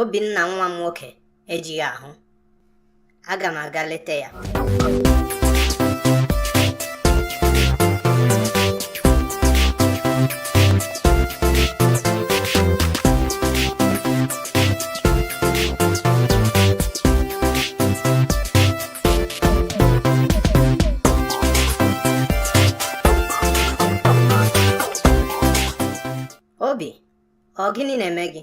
Obinna nwa m nwoke ejighị ahụ. Aga m aga leta ya. Obi, ọ gịnị na-eme gị?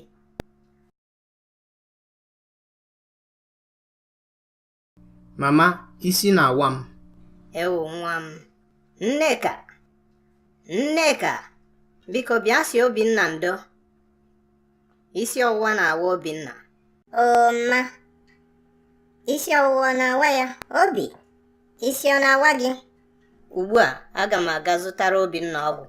Mama, isi na-awa m. Ewo nwa m. Nneka! Nneka! Biko bịa sị Obinna ndo. Isi ọwụwa na-awa Obinna. O mma. Isi ọwụwa na-awa ya, Obi. Isi ọ na-awa gị? Ugbu a, aga m aga zụtara Obinna ọgwụ.